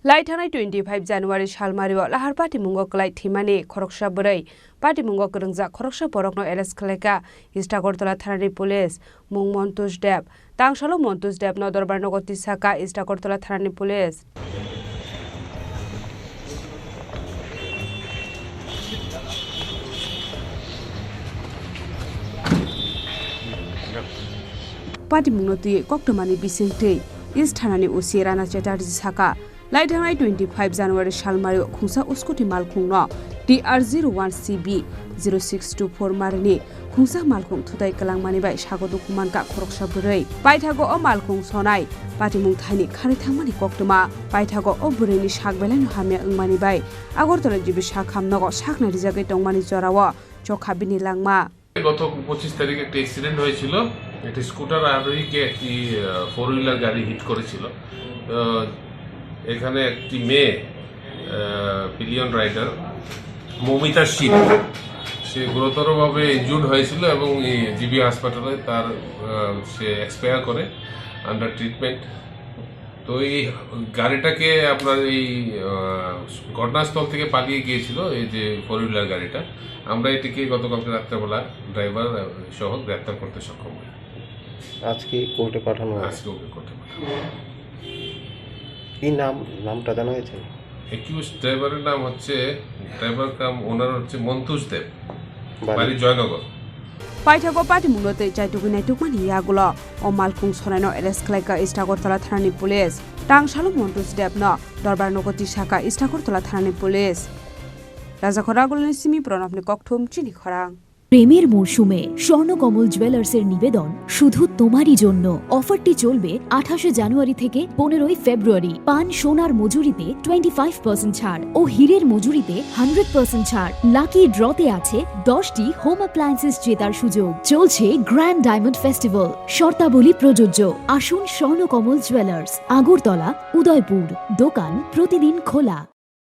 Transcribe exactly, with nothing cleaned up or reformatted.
Lai thangnai twenty five January salmario lahar patimungo kwlai thwimani khoroksa bwrwi, patimungo kwrwngjak khoroksa borokno arrest khlaikha East Agartala thanani police, mung Montosh Deb. Tangsalo Montosh Debno dorbar nogo tisakha East Agartala thanani police. Patimungno twiwi koktwmani bisingtwi East thanani O C Rana Chatterjee sakha, lai thangnai twenty five January salmario khungsa scooty malkhungno T R zero one C B zero six two four marini khungsa malkhung thutai kwlangmani bai sago dukumankha khoroksa bwrwi. Paithago o malkhung sonai patimung thaini kharwi thangmani koktwma. Paithago o bwrwini sak belaino hamya wngmani bai Agartala G B sakham nogo saknai rijagwi tongmani jorao chokha bini langma. গত পঁচিশ তারিখ একটি অ্যাক্সিডেন্ট হয়েছিল। একটি স্কুটার আরোহীকে একটি, আহ, four wheeler গাড়ি হিট করেছিল। আহ, এখানে একটি মেয়ে, আহ, পিলিয়ন রাইডার মমিতা শীল, সে গুরুতরভাবে ইনজুর্ড হয়েছিল এবং এই জিবি হাসপাতালে তার, আহ, সে এক্সপায়ার করে, আন্ডার ট্রিটমেন্ট। তো এই গাড়িটাকে আপনার এই, আহ, ঘটনাস্থল থেকে পালিয়ে গিয়েছিল এই যে ফোর হুইলার গাড়িটা। আমরা এটিকে গতকালকে রাত্রেবেলা ড্রাইভার, আহ, সহ গ্রেপ্তার করতে সক্ষম হই। আজকে কোর্টে পাঠানো হবে। আজকে ওকে কোর্টে পাঠানো হবে। কি নাম, নামটা জানা গেছে? অ্যাকিউজড ড্রাইভারের নাম হচ্ছে, ড্রাইভার কাম ওনার হচ্ছে মন্তুজ দেব, বাড়ি? বাড়ি Joynagar. Paithago patimungno tei chaitugwi naitukmani yagulo o malkhung sonaino arrest khlaikha East Agartala thanani police. Tangsalo Montosh Debno dorbar nogo tisakha East Agartala thanani police. Rajakhor Agulani simi Pranabni kokthum chini khorang. প্রেমের মরশুমে স্বর্ণকমল জুয়েলার্সের নিবেদন শুধু তোমারই জন্য। অফারটি চলবে আঠাশে জানুয়ারি থেকে পনেরোই ফেব্রুয়ারি। পান সোনার মজুরিতে টোয়েন্টি ফাইভ পার্সেন্ট ছাড় ও হীরের মজুরিতে হান্ড্রেড পার্সেন্ট ছাড়। লাকি ড্রতে আছে দশটি হোম অ্যাপ্লায়েন্সেস জেতার সুযোগ। চলছে গ্র্যান্ড ডায়মন্ড ফেস্টিভ্যাল। শর্তাবলী প্রযোজ্য। আসুন স্বর্ণকমল জুয়েলার্স, আগরতলা, উদয়পুর। দোকান প্রতিদিন খোলা।